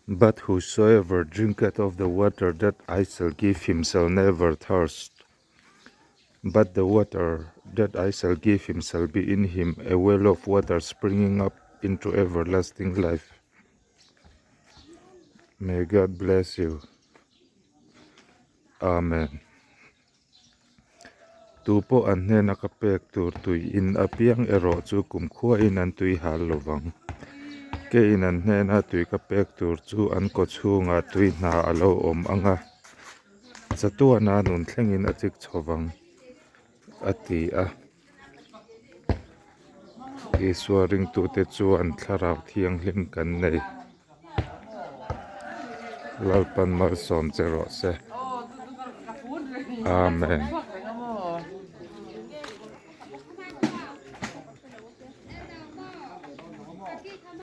But whosoever drinketh of the water that I shall give him shall never thirst, but the water that I shall give him shall be in him a well of water springing up into everlasting life. May God bless you. Amen. Tu pawh an hnena ka pek tur tui in apiang erawh chu kumkhuain an tui hal lo vang. Keiin an hnena tui ka pek tur chu an kaw chhungah tui hna a lo awm ang a, chatuana nun thlengin a chik chho vang, a ti a. Isua ringtute chuan thlarau thianghlim kan nei. Lalpan malsawm che rawh se. Amen.